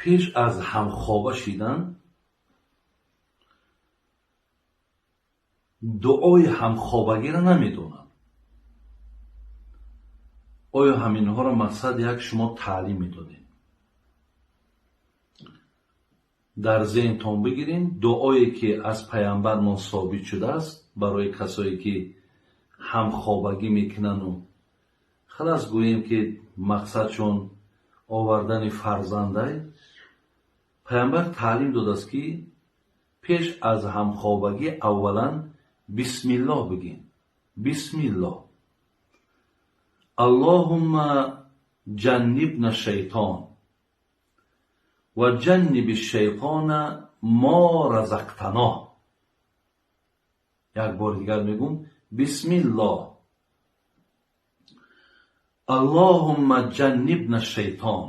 Пеш аз ҳамхоба шидан дуои ҳамхобагиро намедонанд. Оё ҳаминҳоро мақсад як шумо таълим медодем? Дар зеҳнтон бигирем, дуое ки аз паямбармон собит шудааст барои касое ки ҳамхобагӣ мекунану, халас, гӯем ки мақсадшон овардани фарзандай, паямбар таълим додааст, ки пеш аз ҳамхобагӣ аввалан бисмиллоҳ бигин. Бисмиллоҳ, аллоҳумма ҷаннибна шайтон ва ҷанниби шайтона мо разақтано. Як бори дигар мегӯм: бисмиллоҳ, аллоҳумма ҷаннибна шайтон.